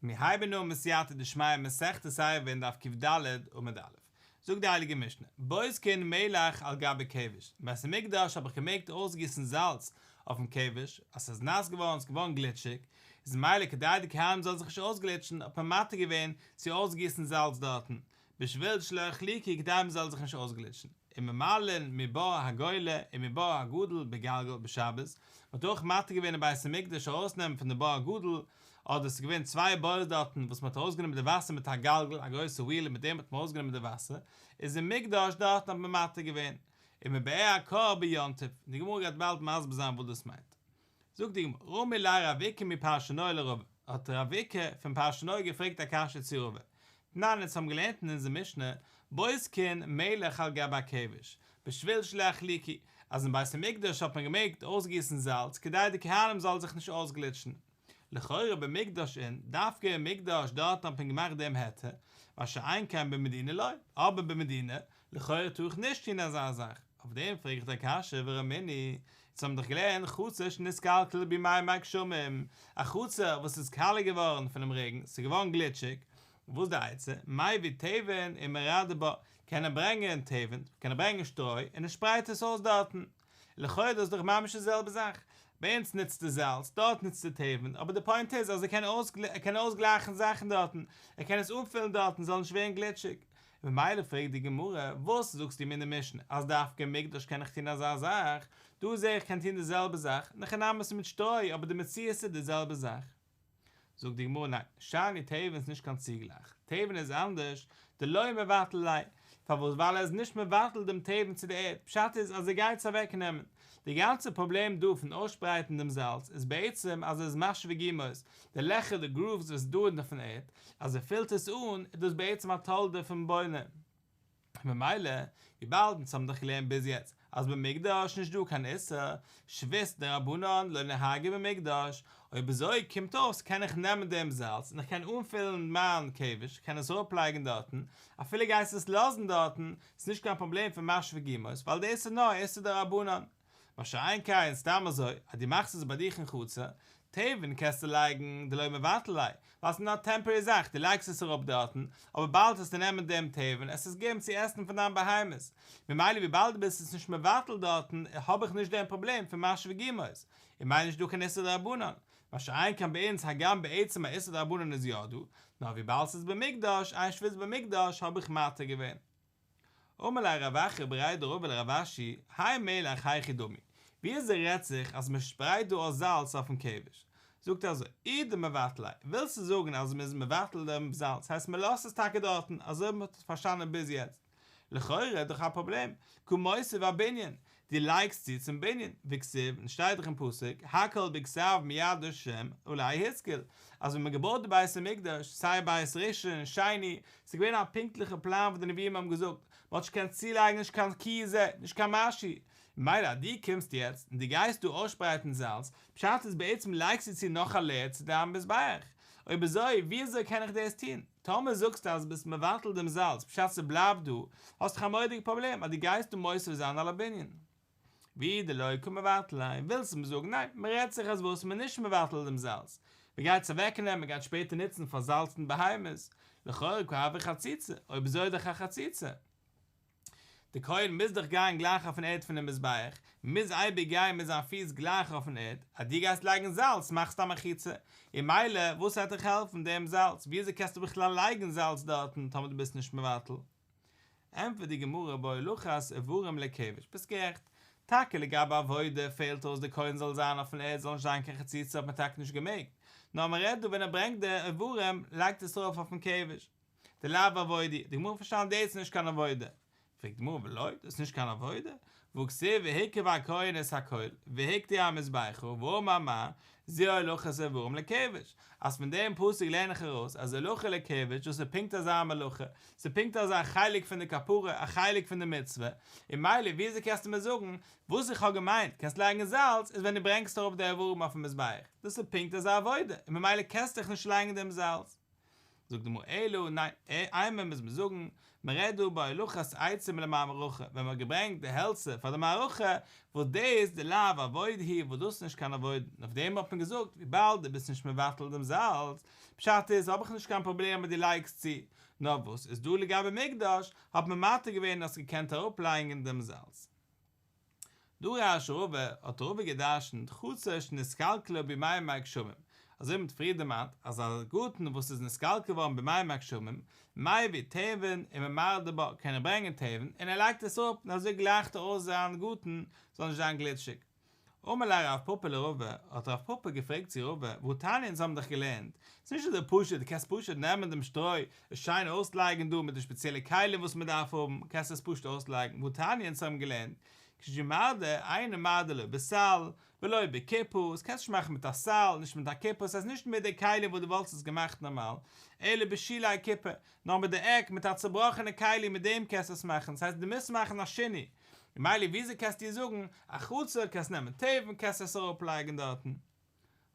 מיר הייבן אן בסייעתא דשמיא מסכת עירובין דף קד עמוד א'. זאגט די הייליגע משנה, בוזקין מלח על גבי כבש, אין בית המקדש האב איך געמעגט אויסגיסן זאלץ אויפן כבש, אז ס'איז נאס געווארן, ס'איז געווארן גליטשיג, איז ממילא כדי די כהנים זאלן זיך נישט אויסגליטשן האט מען מתיר געווען צו אויסגיסן זאלץ דארטן, בשביל שלא יחלוקו כדי מ'זאל זיך נישט אויסגליטשן. וממלאין מבור הגולה ומבור הגדול בגלגל בשבת, מ'האט אויך מתיר געווען אין בית המקדש ארויסנעמען פון די בור הגדול, אדער ס'איז געווען צוויי בורות דארטן וואס מ'האט ארויסגענומען די וואסער מיט א גלגל, א גרויסע וויל און מיט דעם האט מען ארויסגענומען די וואסער, איז אין מקדש דארטן האט מען מתיר געווען, ומבאר הכור ביום טוב, און די גמרא גייט באלד מסביר זיין וואס דאס מיינט. זאגט די גמרא, רמי ליה רב איקא מפרשנוי לרבא, האט רב איקא פון פרשנוי געפרעגט א קשיא צו רבא, תנן אונז האבן געלערנט אין אונזער משנה, בוזקין מלח על גבי הכבש, בשביל שלא יחלוקו, אז אין בית המקדש האט מען געמעגט אויסגיסן זאלץ כדי די כהנים זאלן זיך נישט אויסגליטשן. לכאורה במקדש אין, דווקא אין מקדש דארטן האט מען געמאכט דעם היתר, מה שאין כן במדינה לא, אבער במדינה, לכאורה טאר איך נישט טון אזא זאך, אויף דעם פרעג איך די קשיא ורמינהי, אונז האבן דאך געלערנט חצר שנתקלקלה בימי הגשמים, א חצר וואס איז קאליע געווארן פונעם רעגן, ס'איז געווארן גליטשיג, וואס איז די עצה? מביא תבן ומרדה בה, קען ער ברענגען תבן, קען ער ברענגען שטרוי, און ער שפרייט עס אויס דארטן. לכאורה דאס איז דאך ממש די זעלבע זאך, ביי אונז נוצט ער זאלץ, דארט נוצט ער תבן, אבער די פוינט איז אז ער קען ער קען אויסגלייכן זאכן דארטן, ער קען עס אנפילן דארטן ס'זאל נישט ווערן גליטשיג. ממילא פרעגט די גמרא, וואס זאגסטו מיר אין די משנה אז דווקא אין מקדש קען איך טון אזא זאך, דא זעה איך קען טון די זעלבע זאך, אין הכי נמי ס'איז מיט שטרוי אבער די מציאות איז די זעלבע זאך. זאגט די גמרא ניין, שאני תבן איז נישט קיין צוגלייך, תבן איז אנדערש, דלא מבטל ליה, פארוואס ווייל ער איז נישט מבטל דעם תבן צו די ערד, פשט איז אז ער גייט עס אוועק נעמען, די גאנצע פראבלעם דא פון אויסשפרייטן דעם זאלץ איז בעצם אז ער איז משווה גומות, די לעכער די גרובס וואס איז דא אויפן ערד, אז ער פילט עס אן איז דאס בעצם א תולדה פון בונה. ממילא, וויבאלד אונז האבן דאך געלערנט ביז יעצט אז במקדש נישט דא קיין איסור, שבות דרבנן לא נהגה במקדש, אויב אזוי קומט אויס קען איך נעמען דעם זאלץ און איך קען אנפילן מיין כבש, איך קען עס אראפלייגן דארטן, אפילו גייסט עס לאזן דארטן, ס'איז נישט קיין פראבלעם פון משווה גומות, ווייל דאס איז נאר איסור דרבנן. מה שאין כן סתם אזוי אז דו מאכסט עס ביי דיך אין חצר, תבן קענסטו לייגן דלא מבטל ליה, ווייל ס'איז נאר א טעמפארערי זאך, דו לייגסט עס אראפ דארטן, אבער באלד וועסטו נעמען דעם תבן עס עס געבן צו עסן פאר דיין בהמות, ממילא וויבאלד דו ביסט עס נישט מבטל דארטן האב איך נישט דעם פראבלעם פון משווה גומות, און ממילא נישט דא קיין איסור דרבנן, מה שאין כן ביי אונז הגם בעצם א איסור דרבנן איז יא דא, נאר וויבאלד ס'איז במקדש, אין שבות במקדש האב איך מתיר געווען. אמר ליה רב אחא בריה דרבא לרב אשי, האי מלח היכי דמי, ווי אזוי רעדט זיך אז מען שפרייט דא אויס זאלץ אויפן כבש? זאגט ער אזוי, אי דמבטל ליה, ווילסטו זאגן אז מען איז מבטל דעם זאלץ, הייסט מען לאזט עס טאקע דארטן, אזוי ווי מען האט פארשטאנען ביז יעצט, לכאורה איז דאך א פראבלעם, קא מוסיף אבנין, דו לייגסט צו צום בנין, והכתיב, און שטייט דאך אין פסוק, הכל בכתב מיד השם עלי השכיל, אז ווען מען געבויט די בית המקדש, סיי בית ראשון, שני, ס'איז געווען א פונקטליכע פלאן וואס די נביאים האבן געזאגט, מען האט נישט געקענט צולייגן נישט קיין כי הוא זה, נישט קיין משהו, ממילא אז דו קומסט יעצט און דו גייסט דא אויסשפרייטן זאלץ, פשט איז בעצם לייגסטו צו נאך א layer צו דיין מזבח, אויב אזוי ווי אזוי קען איך דאס טון? טאמער זאגסטו אז ביסט מבטל דעם זאלץ פשט ס'בלייבט דא, האסט דאך א מורא'דיגע פראבלעם אז דו גייסט דא מוסיף זיין על הבנין. ואי דלא קא מבטל ליה, ווילסט מיר זאגן ניין, מ'רעדט זיך אז וואס מ'איז נישט מבטל דעם זאלץ, מ'גייט עס אוועקנעמען מ'גייט שפעטער נוצן פאר זאלצן בהמות, לכאורה קא הוי חציצה, אויב אזוי איז דאך א חציצה. די כהן מוז דאך גיין גלייך אויפן ערד פונעם מזבח, מוז אייביג גיין מיט זיין פיס גלייך אויפן ערד, אז דו גייסט לייגן זאלץ מאכסטו א מחיצה, און מילא וואס וועט דיך העלפן דעם זאלץ, וויאזוי קענסטו בכלל לייגן זאלץ דארטן טאמער דו ביסט נישט מבטל? ענטפערט די גמרא בהולכת איברים לכבש, ביסט גערעכט, טאקע לגבי עבודה פעלט אויס די כהן זאל זיין אויפן ערד זאל נישט זיין קיין חציצה האט מען טאקע נישט געמעגט, נאר מען רעדט דא ווען ער ברענגט די איברים לייגט עס ארויף אויפן כבש. דלאו עבודה, די גמרא האט פארשטאנען דאס איז נישט קיין עבודה, פרעגט די גמרא ולא, דאס איז נישט קיין עבודה, והכתיב והקריב הכהן את הכל, והקטיר המזבחה, ואמר מר, זו הולכת איברים לכבש, אז פון דעם פסוק לערן איך ארויס אז הולכה לכבש דאס איז פונקט אזא מלאכה, ס'איז פונקט אזא חלק פון די כפרה, א חלק פון די מצוה, און מילא וויאזוי קענסטו מיר זאגן, וואס איך האב געמיינט קענסט לייגן זאלץ איז ווען דו ברענגסט ארויף די איברים אויפן מזבח, דאס איז פונקט אזא עבודה, און ממילא קענסטו דאך נישט לייגן דעם זאלץ. זאגט די גמרא אלא, ניין, אימא מוז מען זאגן, מען רעדט דא בהולכת עצים למערכה, ווען מען האט געברענגט די העלצער פאר די מערכה, וואס דאס דלאו עבודה היא וואס דאס איז נישט קיין עבודה, און אויף דעם האט מען געזאגט וויבאלד דו ביסט נישט מבטל דעם זאלץ, פשט איז האב איך נישט קיין פראבלעם אז דו לייגסט צו, נאר וואס איז דא לגבי מקדש האט מען מתיר געווען האסט געקענט אראפלייגן דעם זאלץ. דרש רבא, האט רבא געדרשנט חצר שנתקלקלה בימים הגשמים, אזוי ווי מ'האט פריער דערמאנט אז א גארטן וואס איז נתקלקל געווארן בימים הגשמים, מביא תבן וממרדה בה, קען ער ברענגען תבן און ער לייגט עס אפ און אזוי גלייכט ער אויס זיין גארטן זאל נישט זיין גליטשיג. אמר ליה רב פפא לרבא, האט רב פפא געפרעגט צו רבא, והתניא אונז האבן דאך געלערנט, ס'איז נישט אזוי פשוט, דו קענסט פשוט נעמען דעם שטרוי, עס שיין אויסלייגן דא מיט די שפעציעלע כלים וואס מען דארף האבן, קענסט עס פשוט אויסלייגן, והתניא אונז האבן געלערנט, כשהוא מרדה, אינו מרדה לא בסל, ולא בכיפה, עס קענסט נישט מאכן מיט א סל, נישט מיט א כיפה, ס'הייסט נישט מיט די כלים וואס דו וואלסט עס געמאכט נארמאל, אלא בשולי כיפה, נאר מיט די עק, מיט א צובראכענע כלי מיט דעם קענסטו עס מאכן, ס'הייסט דו מוזט מאכן א שינוי, ממילא וויאזוי קענסטו זאגן א חצר קענסט נעמען תבן קענסט עס אראפ לייגן דארטן?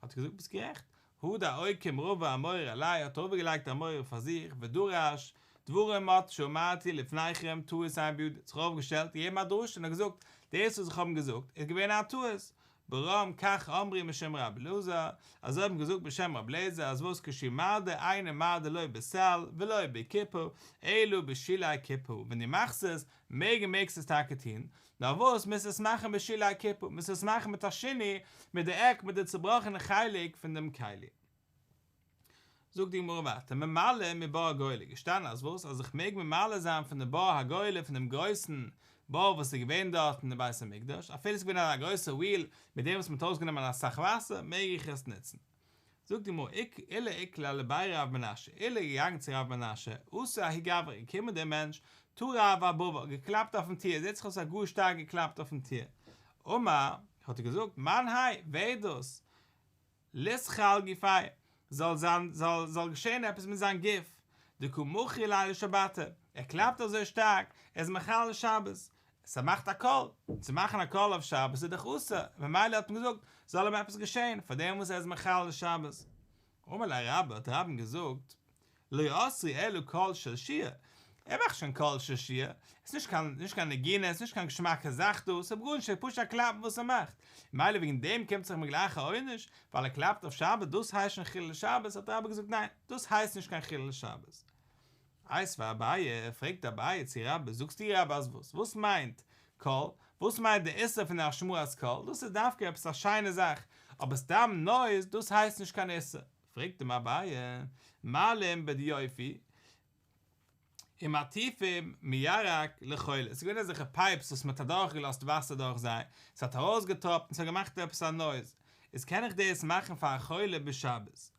האט ער געזאגט ביסט גערעכט, הדר אוקים רבא אמורא עליה האט רבא געלייגט א מורא פאר זיך ודרש דברים מועט שאמרתי לפניכם טעות הם בידי האט זיך אויפגעשטעלט געגעבן א דרשה און האט געזאגט דאס וואס איך האב געזאגט איז געווען א טעות ברם כך אמרו משום רבי אלעזר אזוי האט מען געזאגט בשם רבי אליעזר אז וואס כשהוא מרדה אינו מרדה לא בסל ולא בכיפה אלא בשולי כיפה ווען דו מאכסט עס מעגן מעגסט עס טאקע טון, נאר וואס מוזט עס מאכן בשולי כיפה, מוזט עס מאכן מיט א שינוי, מיט די עק, מיט די צובראכענע חלק פון דעם כלי. זאגט די גמרא ווייטער, ממלא מבור הגולה, געשטאנען אז וואס, אז איך מעג ממלא זיין פון די בור הגולה, פון דעם גרויסן בור וואס איז געווען דארט אין די בית המקדש, אפילו עס איז געווען אזא גרויסע וויל מיט דעם וואס מען האט ארויסגענומען אסאך וואסער, מעג איך עס נוצן. זאגט די גמרא, עולא איקלע לבי רב מנשיא, עולא איז געגאנגען צו רב מנשיא, אתא ההוא גברא, געקומען דער מענטש, טרע אבבא, געקלאפט אויפן טיר, זעט זיך אויס אז גאר שטארק געקלאפט אויפן טיר, אמר, האט ער געזאגט, מאן האי, ווער איז דאס? ליסכל גופיה, זאל זיין, זאל, זאל געשען עפעס מיט זיין גוף, דקא מחי ליה לשבתא, ער קלאפט אזוי שטארק, ער איז מחלל שבת, ס'מאכט א קול, צו מאכן א קול אויף שבת איז דאך אסור, ממילא האט מען געזאגט, זאל אים עפעס געשען, פאר דעם וואס ער איז מחלל שבת. אמר ליה רבה, האט רבה אים געזאגט, לא אסרו אלא קול של שיר, ער מאכט נישט קיין קול של שיר, עס איז נישט קיין נישט קיין נגינה, עס איז נישט קיין געשמאקע זאך דא, עס איז גארנישט, עס איז פשוט א קלאפ וואס ער מאכט, ממילא וועגן דעם קומט זיך מיר גלייך א עונש, ווייל ער קלאפט אויף שבת, דאס הייסט שוין חילול שבת, האט רבה געזאגט ניין, דאס הייסט נישט קיין חילול שבת. איתיביה אביי, פרעגט אביי צו רבה, זאגסטו רבה אז וואס? וואס מיינט קול? וואס מיינט די איסור פון השמעת קול? דאס איז דווקא עפעס א שיינע זאך, אבער סתם נויז, דאס הייסט נישט קיין איסור. פרעגט אים אביי, מעלים בדיופי ומרטיפים מירק לחולה, עס איז געווען אזעלכע פייפס וואס מען האט אדורך געלאזט וואסער דורך זיי, עס האט ארויסגעטראפט און עס האט געמאכט עפעס א נויז, איז קען איך דאס מאכן פאר א חולה בשבת?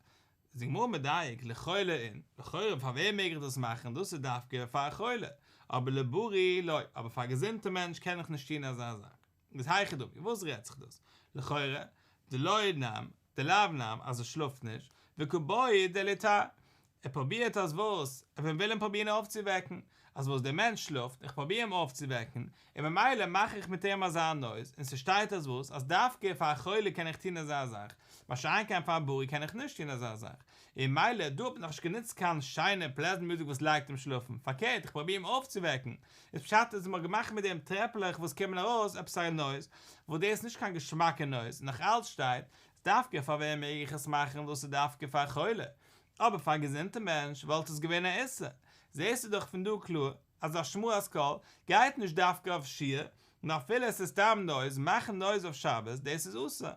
איז די גמרא מדייק, לחולה אין, לכאורה פאר וועם מעג איך דאס מאכן, דאס איז דווקא פאר א חולה, אבער לבריא לא, אבער פאר א געזונטע מענטש קען איך נישט טון אזא זאך. איז היכי דמי, וואס רעדט זיך דאס? לכאורה, דלא נם, דלאו נם, אז ער שלאפט נישט, וקא בעי דליטער, ער פרובירט אז וואס? ער וויל אים פרובירן אויפצואוועקן, אז וואס דער מענטש שלאפט, איך פרוביר אים אויפצואוועקן, און ממילא מאך איך מיט אים אזא נויז, און ס'שטייט אז וואס? אז דווקא פאר א חולה קען איך טון אזא זאך, מה שאין כן פאר א בריא קען איך נישט טון אזא זאך, און ממילא דא האט מען נאכנישט גענוצט קיין שיינע פלעזענט מוזיק וואס לייגט אים שלאפן, פארקערט איך פרוביר אים אויפצואוועקן, איז פשט אז מ'האט געמאכט מיט דעם טרעפלעך וואס קומען ארויס עפעס א נויז, וואס דאס איז נישט קיין געשמאקע נויז, און נאך אלץ שטייט אז דווקא פאר וועם מעג איך עס מאכן דאס איז דווקא פאר א חולה, אבער פאר א געזונטע מענטש וואלט עס געווען א איסור, זעסטו דאך פון דא קלאר אז השמעת קול גייט נישט דווקא אויף שיר, נאר אפילו עס איז סתם נויז, מאכן נויז אויף שבת דאס איז אסור.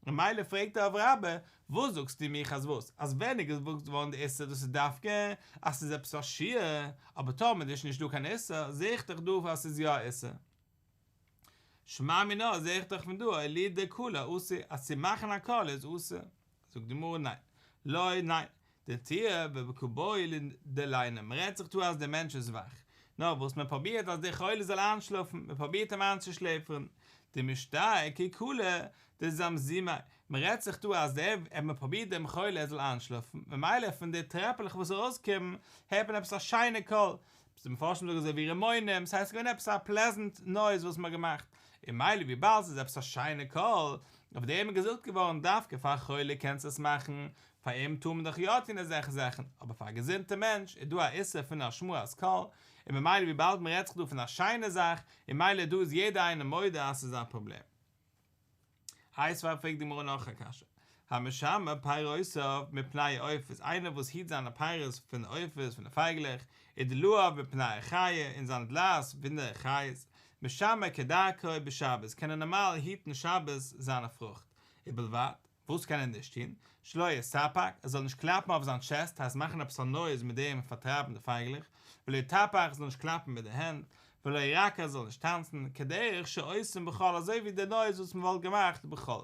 ממילא פרעגט ער אויף רבה, וואס זאגסטו מיך אז וואס? אז ווען איז געזאגט געווארן די איסור דאס איז דווקא אז ס'איז עפעס א שיר, אבער טאמער איז נישט דא קיין איסור, זעה איך דאך דא אז ס'איז יא א איסור. שמע מינה זעה איך דאך פון דא אולידי קלא אסור, אז צו מאכן א קול איז אסור. זאגט די גמרא ניין, לא ניין, דנטיעה וקא בעי דלינום, מען רעדט זיך דא אז דער מענטש איז וואך, נאר וואס מען פרובירט אז דער חולה זאל איינשלאפן, מען פרובירט אים איינצושלעפערן, דמשתעי כי קלא דזמזומי, מען רעדט זיך דא אז דער מען פרובירט דעם חולה ער זאל איינשלאפן, ממילא פון די טרעפעלעך וואס ארויסקומען הערט מען עפעס א שיינע קול, די מפרשים זאגן אזוי ווי רימונים, ס'הייסט ס'געווען עפעס א פלעזענט נויז וואס מ'האט געמאכט, און מילא וויבאלד ס'איז עפעס א שיינע קול, אויף דעם איז געזאגט געווארן דווקא פאר א חולה קענסטו עס מאכן, פאר אים טאר מען דאך יא טון אזעלכע זאכן, אבער פאר א געזונטע מענטש איז דא א איסור פון השמעת קול, און. און ממילא וויבאלד מען רעדט זיך דא פון א שיינע זאך, און ממילא דא איז יעדער איינער מודה אז ס'איז א פראבלעם. איתיביה פרעגט די גמרא נאך א קשיא, המשמר פירותיו מפני העופות, איינער וואס היט זיינע פירות פון די עופות, פון די פייגלעך, ודלעיו מפני החיה, און זיינע דלעת פון די חיות, משמר כדרכו בשבת, קען ער נארמאל היטן שבת זיינע פרוכט, ובלבד, וואס קען ער נישט טון? שלא יספק, ער זאל נישט קלאפן אויף זיין טשעסט, הייסט מאכן עפעס א נויז מיט דעם און פארטרייבן די פייגלעך, ולא יטפח, ער זאל נישט קלאפן מיט די הענט, ולא ירקע, ער זאל נישט טאנצן, כדרך שעושים בחול, אזוי ווי די נויז וואס מען וואלט געמאכט בחול.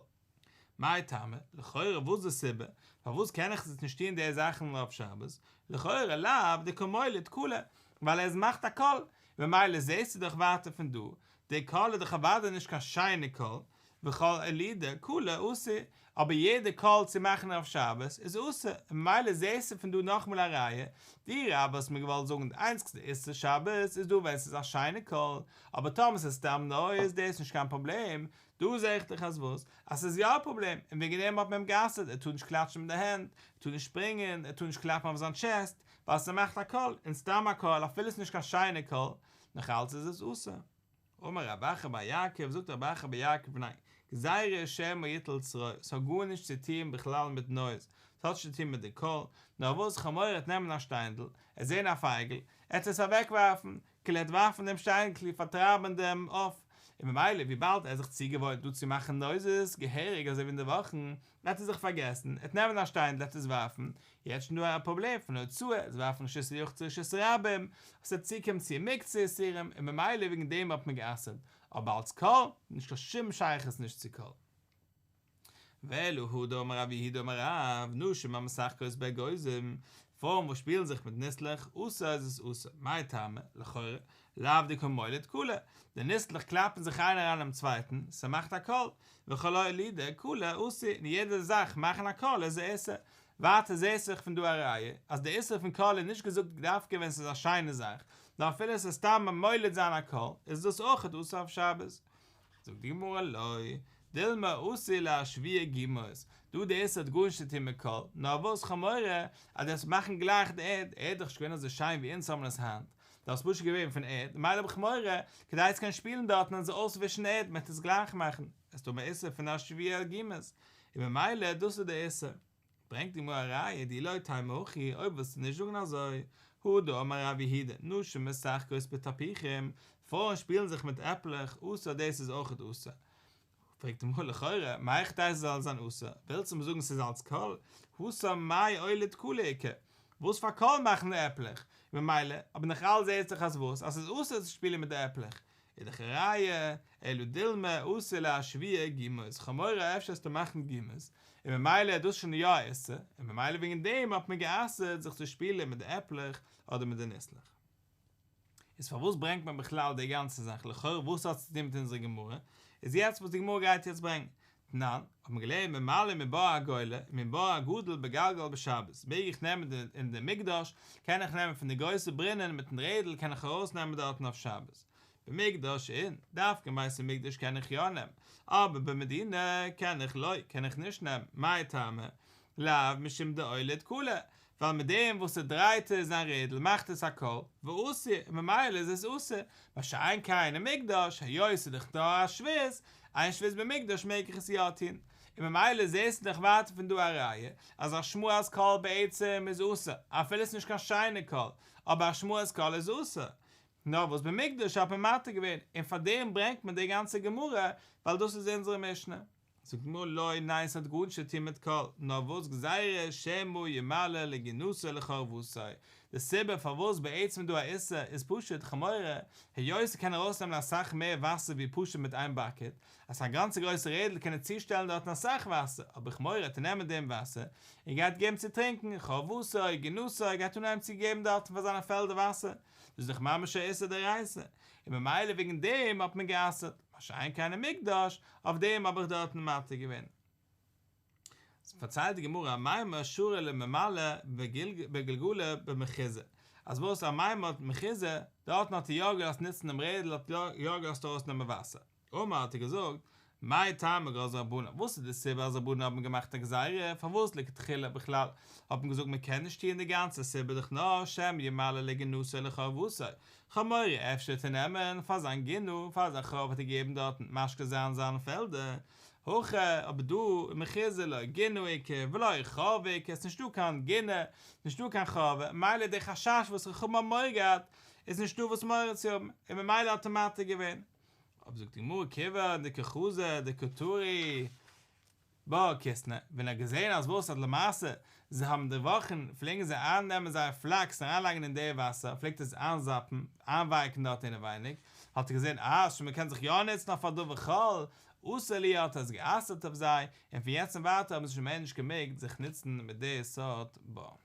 מאי טעמא, לכאורה וואס די סיבה פארוואס קען איך עס נישט טון די זאכן אויף שבת, לכאורה לאו דקא מוליד קלא, ווייל ער מאכט א קול, ממילא זעסטו דאך ווייטער פון דא, די קול איז דאך אוודאי נישט קיין שיינע קול, וכל אולודי קלא אסור, אבער יעדע קול צו מאכן אויף שבת איז אסור, און ממילא זעסטו פון דא נאכאמאל א ראיה, דו רבה האסט מיר געוואלט זאגן די איינציגסטע איסור שבת איז דא ווען ס'איז א שיינע קול, אבער טאמער ס'איז סתם נויז דאס נישט קיין פראבלעם, דא זעה איך דאך אז וואס? אז ס'איז יא א פראבלעם, און וועגן דעם האט מען אים גע'אסר'ט, ער טאר נישט קלאטשן מיט די הענט, ער טאר נישט שפרינגען, ער טאר נישט קלאפן אויף זיין טשעסט, ווייל ס'מאכט א קול, און סתם א קול אפילו ס'איז נישט קיין שיינע קול, נאך אלץ איז עס אסור. אמר רב אחא בר יעקב, זאגט רב אחא בר יעקב, ניין, גזירה שמא יטול צרור, ס'האט גארנישט צו טוהן בכלל מיט נויז, ס'האט נישט צו טוהן מיט די קול, נאר וואס כ'האב מורא ער וועט נעמען א שטיינדל, ער וועט זעהן א פייגל, ער וועט עס אוועק ווארפן, כאילו ער וועט ווארפן דעם שטיינדל כאילו פארטרייבן דעם עוף, און ממילא וויבאלד ער האט זיך צוגעוואוינט דא צו מאכן נויזעס געהעריג אזוי ווי אין די וואכן, וועט ער זיך פארגעסן, ער וועט נעמען א שטיינדל ער וועט עס ווארפן, יעצט שוין דא א פראבלעם פון הוצאה, עס ווארפן רשות היחיד צו רשות הרבים, עס וועט צוקומען צו מוקצה איסורים, און ממילא וועגן דעם האט מען גע'אסר'ט, אבער אלס קול, נישט קיין שום שייכות נישט צו קול. ואלא הא דאמר רב יהודה אמר רב, נשים המשחקות באגוזים, פרויען וואס שפילן זיך מיט ניסלעך, אסור איז עס אסור, מאי טעמא, לכאורה, לאו דקא מוליד קלא, די ניסלעך קלאפן זיך איינער אריין אינעם צווייטן, ס'מאכט א קול, וכל אולודי קלא אסור, און יעדע זאך מאכן א קול איז א איסור. ווייטער זעהט זיך פון דא א ראיה, אז די איסור פון קול איז נישט געזאגט דווקא ווען ס'איז א שיינע זאך, נאר אפילו עס איז סתם א מוליד זיין א קול, איז דאס אויכעט אסור אויף שבת. זאגט די גמרא לא, דילמא אתי לאשוויי גומות, דא די איסור האט גארנישט צו טון מיט קול, נאר וואס כ'האב מורא אז דו'סט מאכן גלייך די ערד, ערד איז דאך נישט געווען אזוי שיין ווי אונז האבן עס היינט, דאס איז פשוט געווען פון ערד, ממילא האב איך מורא, כדי צו קענען שפילן דארטן און זיך אויסווישן ערד, מען וועט עס גלייך מאכן, עס איז דא א איסור פון אשוויי גומות, און ממילא דאס איז די איסור. ברענגט די גמרא א ראיה דאי לא תימא הכי, אויב ווילסטו נישט זאגן אזוי, הא דאמר רב יהודה, נשים משחקות בתפוחים, פרויען שפילן זיך מיט עפלעך, אסור דאס איז אויכעט אסור. פרעגט די גמרא לכאורה, מהיכי תיתי ס'זאל זיין אסור, ווילסטו מיר זאגן ס'איז אלץ קול, התם מאי אוליד קלא איכא, וואס פאר קול מאכן די עפלעך, און ממילא, אבער נאך אלץ זעהט זיך אז וואס, אז ס'איז אסור צו שפילן מיט די עפלעך, איז דאך א ראיה, אלא דילמא אתי לאשוויי גומות, כ'האב מורא אפשר וועסטו מאכן גומות, און ממילא איז דאס שוין יא א איסור, און ממילא וועגן דעם האט מען גע'אסר'ט זיך צו שפילן מיט די עפלעך אדער מיט די ניסלעך. איז פארוואס ברענגט מען בכלל די גאנצע זאך, לכאורה וואס האט עס צו טון מיט אונזערע גמרא, איז יעצט וואס די גמרא גייט יעצט ברענגען, תנן, האט מען געלערנט ממלאין מבור הגולה ומבור הגדול בגלגל בשבת, מעג איך נעמען אין די מקדש, קען איך נעמען פון די גרויסע ברינען מיטן רעדל קען איך ארויס נעמען דארטן אויף שבת, במקדש אין, דווקא אין בית המקדש קען איך יא נעמען, אבער במדינה קען איך לא, קען איך נישט נעמען, מאי טעמא, לאו משום דאוליד קלא, ווייל מיט דעם וואס ער דרייט עס זיין רעדל מאכט עס א קול, ואסור, און ממילא איז עס אסור, מה שאין כן אין מקדש, היות ס'איז דאך דא א שבות, אין שבות במקדש מעג איך עס יא טון, און ממילא זעסטו דאך ווייטער פון דא א ראיה, אז השמעת קול בעצם איז אסור, אפילו עס איז נישט קיין שיינע קול, אבער השמעת קול איז אסור. נאר וואס במקדש האט מען מתיר געווען, און פאר דעם ברענגט מען די גאנצע גמרא, ווייל דאס איז אונזערע משנה. זאגט די גמרא לא, ניין ס'האט גארנישט צו טון מיט קול, נאר וואס גזירה שמא ימלא לגינתו לחורבתו, די סיבה פארוואס בעצם איז דא א איסור איז פשוט כ'האב מורא, היות ס'קען ארויסנעמען אסאך מער וואסער ווי פשוט מיט איין באקעט, אז ס'איז א גאנצע גרויסע רעדל קען ער צושטעלן דארטן אסאך וואסער, האב איך מורא ער נעמען דעם וואסער און גייט געבן צו טרינקען, חורבתו, גינתו, גייט אנהייבן צו געבן דארטן פאר זיינע פעלדער וואסער, דאס איז דאך ממש א איסור דאורייתא, און ממילא וועגן דעם האט מען גע'אסר'ט, מה שאין כן אין מקדש, אויף דעם האב איך דארטן מתיר געווען. פארציילט די גמרא אמימר שרא למימלא בגלגלא במחוזא, אז וואס אמימר האט מחוזא, דארטן האט ער יא געלאזט נוצן דעם רעדל האט יא געלאזט ארויסנעמען וואסער, אמר האט ער געזאגט, מאי טעמא גזרו רבנן, וואס איז די סיבה אז רבנן האבן געמאכט א גזירה, פארוואס לכתחילה בכלל האט מען געזאגט מען קען נישט טוען די גאנצע סיבה דאך נאר שמא ימלא לגינתו לחורבתו, כ'האב מורא אפשר וועט ער נעמען פאר זיין גינה פאר זיין חורבה וועט ער געבן דארטן משקה זיין זיינע פעלדער, הכא אבער דא מחוזא לא גינה איכא ולא חורבה איכא עס איז נישטא קיין גינה נישטא קיין חורבה ממילא די חשש וואס חכמים האבן מורא געהאט איז נישטא וואס מורא צו האבן און ממילא האט ער מתיר געווען. אבער זאגט די גמרא כיוון דקא חזי דקא טרי בה כיתנא, ווען ער האט געזען אז וואס אז למעשה זיי האבן די וואכן פלעגן זיי אייננעמען זייער פלאקס און אריינלייגן אין די וואסער פלעגט עס איינזאפן איינווייקן דארט אינעווייניג האט ער געזען אז שוין מ'קען זיך יא נוצן אויף א דבר חול אסר להו האט ער עס גע'אסר'ט אויף זיי און פון יעצט און ווייטער האבן זיי שוין מער נישט געמעגט זיך נוצן מיט די סארט בור.